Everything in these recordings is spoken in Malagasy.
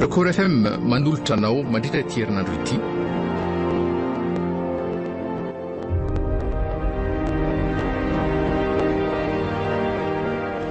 Record FM manolotra anao mandritra ity herinandro ity.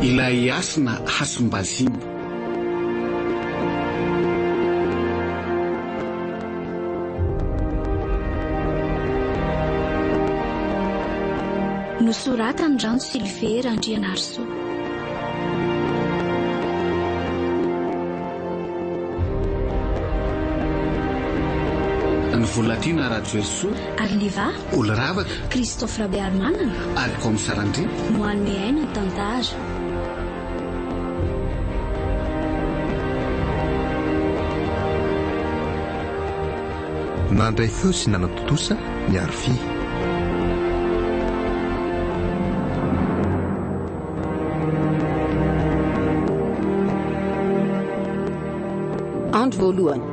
Ilay hasina hasim-bazimba. Nosoratan'i Ranjo Sylvère Andrianarisoa. Ny Volatiana Rajoelisoa. Ary Liva. Oloravaka. Christophe Rabearimanana. Ary Kaomisa Randria. No hanome aina ny tantara. Nandray feo sy nanatontosa ny Arfi. Andro voalohany.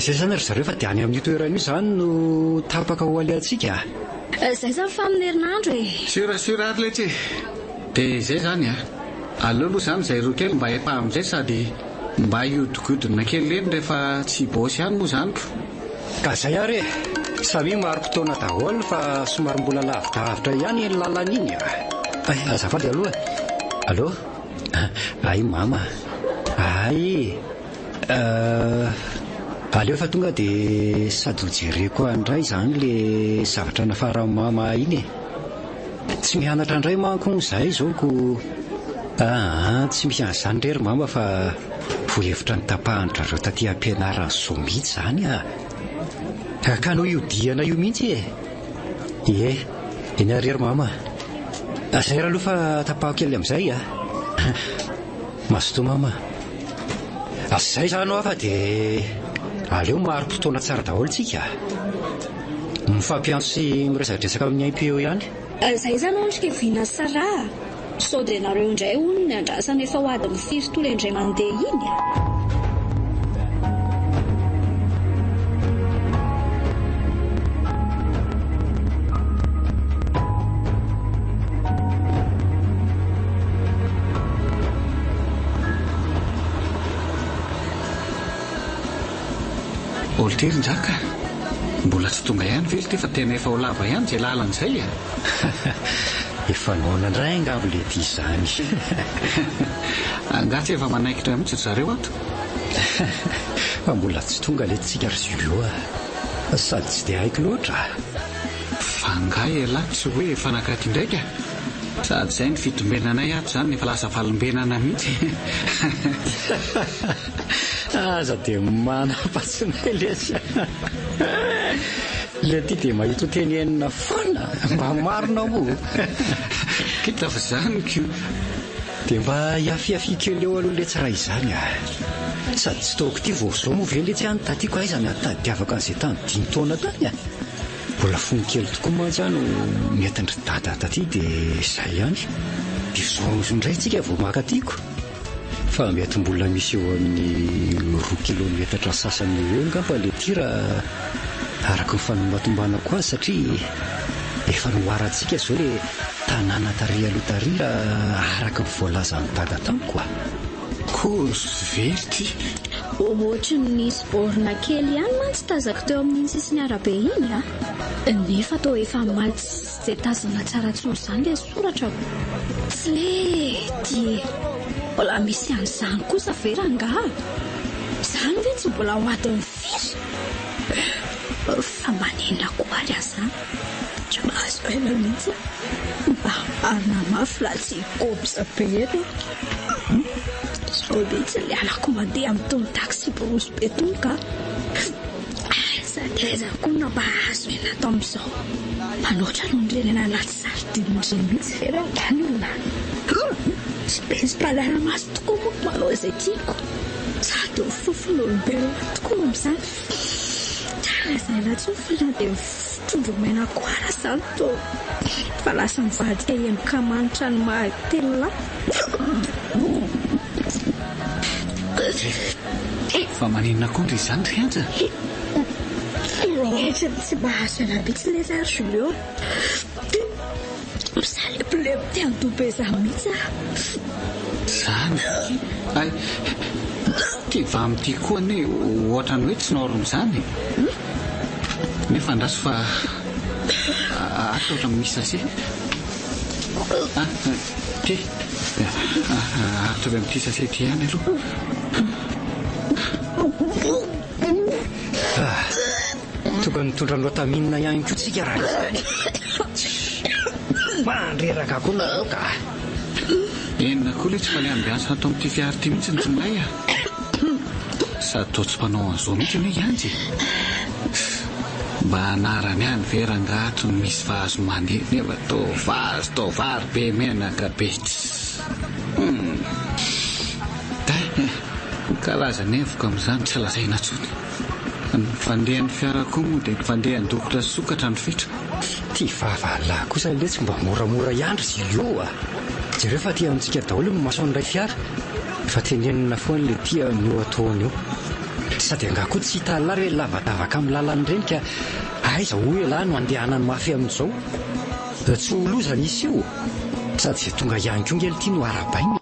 Izay izany ry zareo fa dia any amin'io toerana io izany no tapaka ho alehantsika. Izay izany fa amin'ny herinandro e! Sûr sûr ary letsy e! Dia izay izany a! Aleo aloha izany izay roa kely mba epa amin'izay sady mba hiodikodina kely eny rehefa tsy hibaosy ihany moa izany ko! Ka izay ary e! Samia mari-potoana daholo fa somary mbola lavidavitra ihany iny lalana iny a! Hay, azafady aloha e! Allo? Hay mama! Hay! Aleo fa tonga dia sady ho jereko any indray izany le zavatra nafaran'i mama iny e! Tsy mianatra indray manko hono izahay izao ko aa tsy misy an'izany re ry mama fa voahevitra notapahan-dry zareo taty am-pianarana izao mihitsy izany a! Ka anao io diana io mihitsy e! Ie, eny ary ry mama. Zay ary aloha fa tapaho kely amin'izay a! Mazotoa mama. Zay izany hoa fa dia aleo marim-potoana tsara daholo tsika. Mifampiantso sy miresadresaka amin'ny aim-peo ihany. Zay izany hono ry Kevin sy Sarah a! Sao dia nareo indray hono ny andrasana efa ho adiny firy toa ilay indray mandeha iny a! Oltery Njaka, mbola tsy tonga ihany ve lty fa tena efa ho lava ihany izay lalana izay e! Efa noana indray angamba lety izany. Angaha tsy efa manaikitra mihitsy ry zareo ato? Fa mbola tsy tonga lety tsika ry Julio a! Sady tsy dia haiko loatra. Fa angaha ialahy tsy hoe efa nakaty indraika? Sady izay ny fitombenanay ato izany efa lasa valimbenana mihitsy. Aza dia manam-patsinay lesy a! Ilay ity dia mahita ho tenenina foana, mba marina moa. Kita fa izany ko. Dia mba hiafiafia kely eo aloha letsy raha izany a! Sady tsy taoko ity vao izao moa ve letsy aho no taty ko aiza no hahatadiavako an'izay tany dimy taona tany a! Mbola fony kely tokoa mantsy aho no nentin-dry dada taty dia izay ihany. Dia izao indray tsika vao maka aty ko. Fa mety mbola misy eo amin'ny roa kilometatra sasany eo eo angamba ilay ity raha araka ny fanombatombanako azy satria efa noharantsika izao ilay tanàna tary aloha tary raha araka ny voalazan'i dada tamiko a. Kozy very ity. Ohatry ny nisy borne kely ihany mantsy tazako teo amin'iny sisin'ny arabe iny a! Nefa toa efa maty tsy dia tazana tsara intsony izany ilay soratra ko! Tsy lety e! Mbola misy an'izany kosa ve rangaha? Izany ve tsy mbola ho adin'ny firy? Fa maninona koa ary aho izany? Tsy mahazo aina mihitsy aho. Mba marina mafy raha tsy hikobza be eto aho. Zao mihitsy ny alako mandeha amin'itony taxi-brousse be itony ka. Sady aiza koa no nampahazo aina ato amin'izao. Manoatra noho ny renana anaty sardine ireny mihitsy ve rangahy ny olona? Tsy be mpanara-maso tokoa moa no manao izay tiako. Sady mifofon'olombelona tokoa amin'izany. Tsy lazaina intsony fa na dia trondro maina koa ara izany toa efa lasa mivadika emboka manitra ny maha telolahy. Fa maninona koa ndry izany ry Anja? Ohatry ny tsy mahazo aina mihitsy lesy aho ry Julio. Misalepilepy te handoa be izany mihitsy aho. Izany? Hay, ity vam ity koa anie ohatran'ny hoe tsy norme izany e. Nefa andraso fa ato ohatran'ny misy sachet. Ah, ity. Ataovy amin'ity sachet ity ihany aloha. Ah, tokony nitondra notamine ihany koa tsika raha izany. Mandreraka koa nareo ka. Inona koa ilay tsy fa ilay ambiance ato amin'ity fiara ity mihitsy no tsy milay ah. Sady toa tsy mpanao an'izao mihitsy anie i Anjy e. Mba anarany ihany ve rangaha ato no misy vazo mandeha nefa toa vazo toa vary be menaka be. Hum. Dai. Ny karazana hevoka amin'izany tsy lazaina intsony. Ny fandehan'ny fiara koa moa dia fandehan'ny dokotra sy sokatra no fetra. Ty vava lahy kosa letsy mba moramora ihany ry Zilio a! Jereo fa aty amintsika daholo ny mason'ilay fiara. Fa tenenina foana le ty amin'io ataony io. Sady angaha koa tsy hita lahy re lavadavaka amin'ny lalana ireny ka aiza hoy ialahy no andehanany mafy amin'izao? Tsy ho loza ny hiseho. Sady izay tonga ihany koa nge ity no arahabaina e.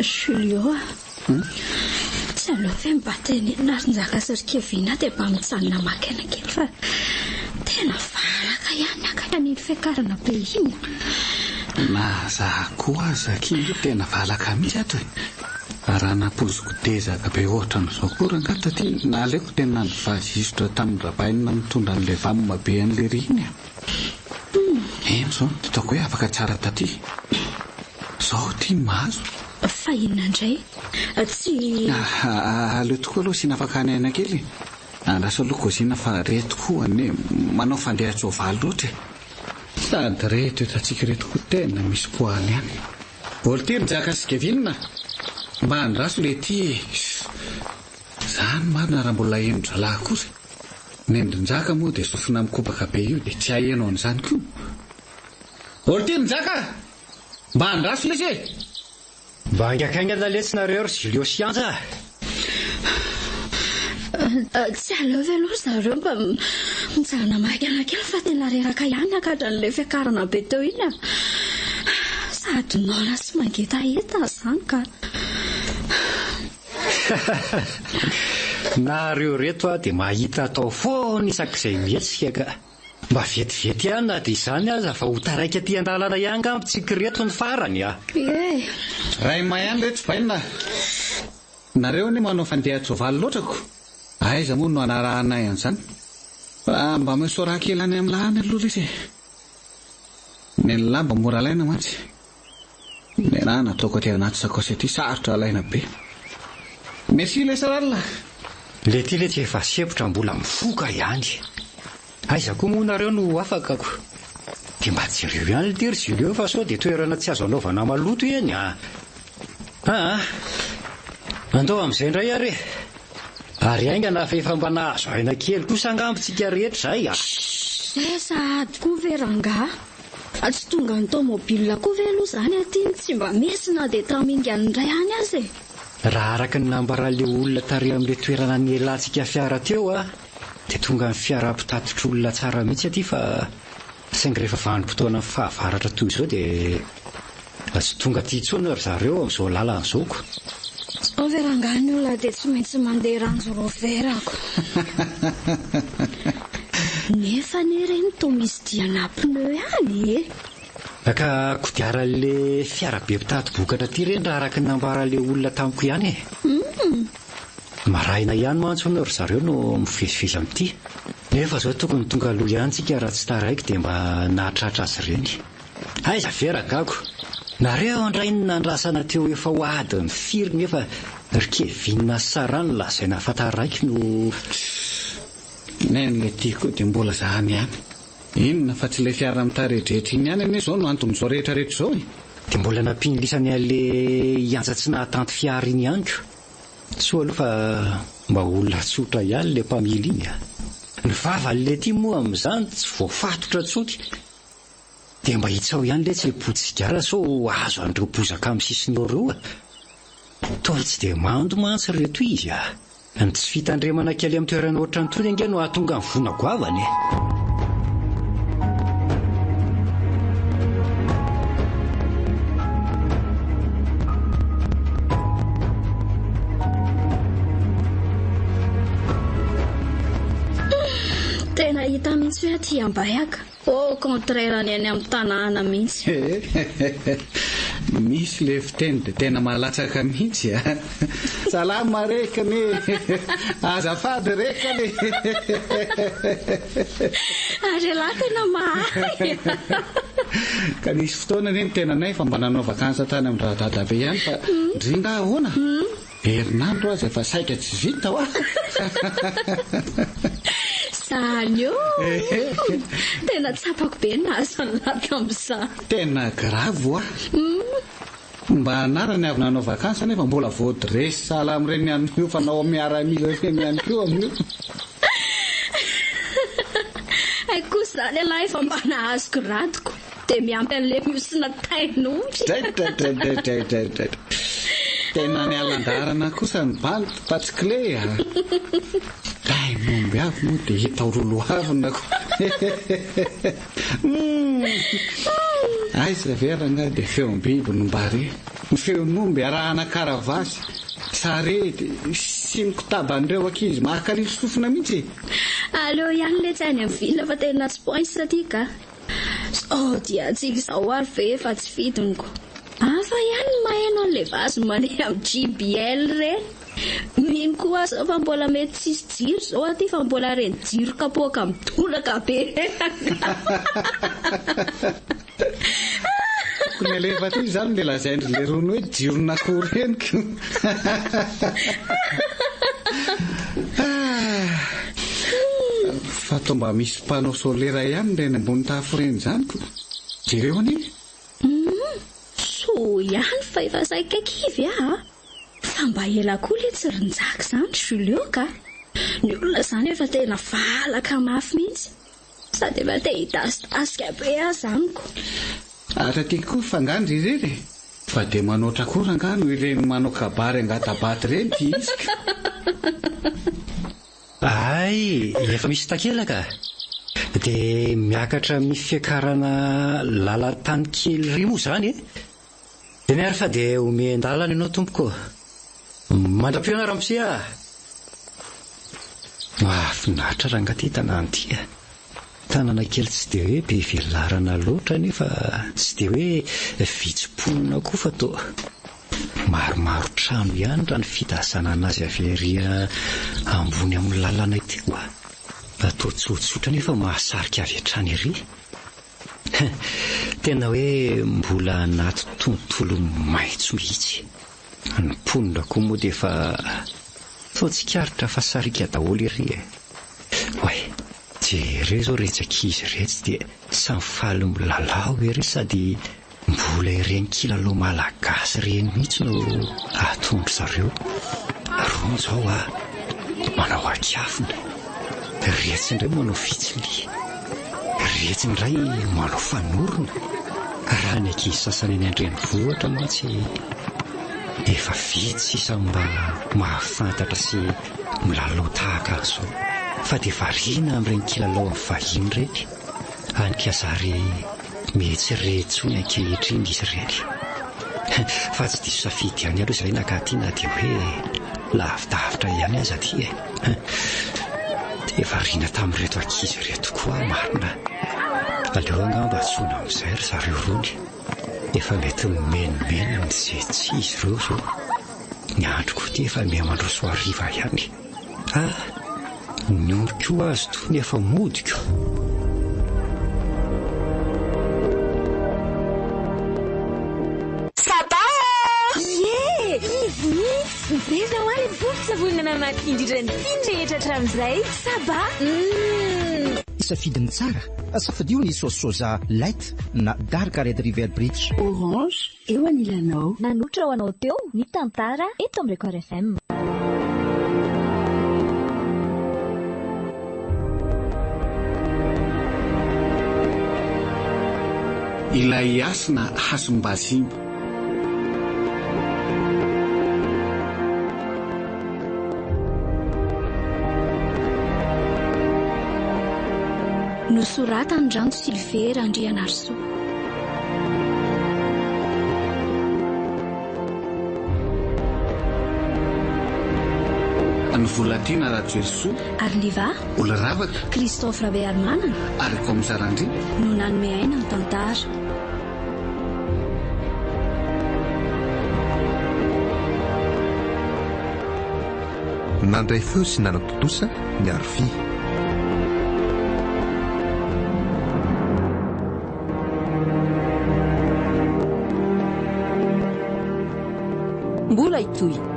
Julio a! Tsy aleo ve mba tenenina ry Njaka sy ry Kevin dia mba mijanona maka aina kely fa tena valaka ihany akany an'iny fiakarana be iny a! Na za koa aza akia nge tena valaka mihitsy ato e! Raha nampoiziko dezaka be ohatran'izao koa rangahy taty naleoko tena nivazizotra tamin'i Rabainina nitondra an'ilay vam be an'lery iny a! Eny izao no ataoko hoe afaka tsara taty. Zao ity ny mahazo. Fa inona indray? Tsy. Aleo tokoa aloha asiana fakana aina kely e. Andraso aloha kozina fa reto koa anie manao fandehan-tsoavaly loatra e. Sady reto hitantsika ireto koa tena misy poany ihany. Volty ry Njaka sy Kevin a! Mba andraso letia e! Zany marina raha mbola heno-dralahy akory. Ny Njaka moa dia sofina mikopaka be io dia tsy haheno an'izany koa. Volty ry Njaka a! Mba andraso lesy e! Mba haingankaingana letsy nareo ry Julio sy Anja a! Tsy aleo ve aloha ry zareo mba mijanona maka aina kely fa tena reraka ihany niakatra an'ilay fiakarana be teo iny a! Sady noana sy mangetaheta izany ka! Nareo reto a dia mahita atao foana isak'izay mihetsika ka! Mba vetivety ihany na dia izany aza fa ho taraiky aty an-dalana ihany angamba tsika ireto ny farany a! Ie! Ray may ihany re tsy bainina a! Nareo anie manao fandehan-tsoavaly loatra ko! Aiza moa no hanarahanay an'izany? Fa mba misaoraha kely any amin'lah any aloha lesy e! Nen'lah mba mora alaina mantsy. Nenah nataoko aty anaty sakaosy aty sarotra alaina be. Merci lesy Ralina. Le ty letsy efa sempotra mbola mifoka ihany. Aiza koa moa nareo no ho afaka ko. De mba jereo ihany lty ry Julio fa sao de toerana tsy azo anaovana maloto eny a. Aa. Andao amin'izay indray ary e. Ary haingana fa efa mba nahazo aina kely kosa angamba tsika rehetra izay a. Shh! Sahady koa ve rangaha? Fa tsy tongan'ny tomobile koa ve aloha izany aty no tsy mba misy na dia tamingany indray any aza e! Raha araka ny nambaran'ilay olona tary amin'ilay toerana nielantsika fiara teo dia tongan'ny fiara mpitatitr'olona tsara mihitsy aty fa saingy rehefa vanim-potoanan'ny fahavaratra toy izao dia tsy tonga aty intsony ry zareo amin'izao lalana izao ko. Zao ve rangahy ny olona dia tsy maintsy mandeha Range Rover ko. Nefa anie ireny toa misy diana pneu ihany e. Ka kodiaran'le fiara be mpitati-bokatra aty ireny raha araka ny nambaran'le olona tamiko ihany e. Maraina ihany mantsy hono ry zareo no mivezivezy amin'ity. Nefa zao tokony tonga aloha ihany tsika raha tsy taraiky dia mba nahatratra azy ireny. Aiza ve ragako? Nareo indray no nandrasana teo efa ho adiny firy nefa ry Kevin sy Sarah no lazaina fa taraiky no. Tssss! Neny le ty koa dia mbola zahany ihany. Inona fa tsy ilay fiara mitaredretra iny ihany anie izao no anton'izao rehetra rehetra izao e! Dia mbola nampian'lisany an'le hiantsa tsy nahatanty fiara iny ihany ko. Soa aloha fa. Mba olona tsotra ihany ilay mpamily iny a! Ny vavan'ilay ity moa amin'izany tsy voafatotra intsony. Dia mba hitsao ihany letsy ilay poti-sigara sao azo an'ireo bozaka amin'ny sisiny eo ireo a! Toa tsy dia mando mantsy ireto izy a! Ny tsy fitandremana kely amin'ny toerana ohatran'itony ange no hahatonga ny voina goavana e! Tena hita mihitsy hoe aty Ambahiaka. Au contraire ny any amin'ny tanàna mihitsy. Misy le fiteny dia tena mahalatsaka mihitsy a! Salama rekany e! Azafady rekany e! Ary ialahy tena mahay a! Ka nisy fotoana anie ny tenanay fa mba nanao vacances tany amin-dRadadabe ihany fa ndry nga ahoana? Herinandro aza efa saika tsy vita hoa! Zany ô! Tena tsapako be ny nahazo an'lah tamin'izany. Tena grave hoa! Mba anarany avy nanao vacances nefa mbola voadresy sahala amin'ireny an'io fanao miaramila ireny ihany koa amin'io. Hay kosa izany ialahy efa mba nahazo grade-ko. Dia miampy an'ilay mihosina tain'omby. Draidraidraidraidraidraidra. Tena nialan-daharana kosa ny bandy fa tsy kle a! Tain'omby avy moa dia hita ho lolohavina ko. Humm! Aiza ve rangahy dia feom-biby no mba re? Ny feon'omby arahana karavasy, sarety, sy ny kotaban'ireo ankizy mahakalily sofina mihitsy e! Aleo ihany letsy any amin'ny ville fa tena tsy poince aty ka. Sao dia antsika izao ary ve efa tsy fidiny ko. Hafa ihany ny maheno an'ilay vazo mandeha amin'ny JBL ireny. Mino koa aho izao fa mbola mety tsisy jiro izao aty fa mbola ireny jiro kapoaka midoraka be ireny angamba. Tokony alefa aty izany ilay lazain-dry lerony hoe jiron'akoho ireny ko. Fa toa mba misy panneau solaire ihany ireny ambony tafo ireny izany ko. Jereo anie. Humm, soa ihany fa efa saika kivy aho a! Fa mba ela koa letsy ry Njaka izany Julio ka! Ny olona izany efa tena valaka mafy mihitsy. Sady efa te hidasitasika be aza amiko. Ary aty koa fa nga ndry irery e? Fa dia manoatra koa rangaha no ireny manao kabary angata-bato ireny ty izy ko. Hay, efa misy takelaka? Dia miakatra amin'ny fiakarana lalan-tany kely iry moa izany e? Eny ary fa dia omen-dalana ianao tompoko. Mandra-pihaona ramose a! Mahafinaritra rangahy ity tanàna ity a! Tanàna kely tsy dia hoe be velarana loatra nefa tsy dia hoe vitsy mponina koa fa toa maromaro trano ihany raha ny fitazanana azy avy ery ambony amin'ny lalana ity koa. Toa tsotsotra nefa mahasarika avy hatrany ery. Tena hoe mbola anaty tontolo maitso mihitsy. Ny mponina koa moa dia efa toa tsikaritra fa sariaka daholo ery e. Oay, jereo izao iretsy ankizy iretsy dia samy faly milalao ery sady Mbola ireny kilalao malagasy ireny mihitsy no atondro zareo. Rony zao a, manao akiafina. Retsy indray manao fitsilia. Retsy indray manao fanorona. Raha ny ankizy sasany any an-drenivohitra mantsy efa vitsy sisa mba mahafantatra sy milalao tahaka an'izao. Fa dia variana amin'ireny kilalao amin'ny vahiny ireny. Any ka zary Miha-tsy re intsony ankehitriny izy ireny. Fa tsy diso safidy ihany aloha izahay nankaty na dia hoe lavidavitra ihany aza aty e. Dia variana tamin'ireto ankizy ireto koa aho marina. Aleo angamba antsoina amin'izay ry zareo irony. Efa mety mimenomenona izay tsy izy ireo izao. Ny andro koa ity efa miha-mandroso hariva ihany. Ah! Ny omby koa azo tony efa mody ko! Saba! Ie! Izy mihitsy! Miverina ho ahy ilay vovon-tsavony namaky indrindra ny tiany rehetra hatramin'izay! Saba! Humm! Safidy ny tsara, safidio ny saosy soja light na dark red river bridge. Orange, Eo anilanao. Nanolotra ho anao teo ny tantara eto amin'ny Record FM. Ilay hasina hasim-bazimba. Nosoratan'i Ranto Sylvère Andrianarisoa. Ny Volatiana Rajoelisoa. Ary Liva. Oloravaka. Christophe Rabearimanana. Ary Gomes Randria. No nanome aina ny tantara. Nandray feo sy nanatontosa ny Arfi. Mbola hitohy.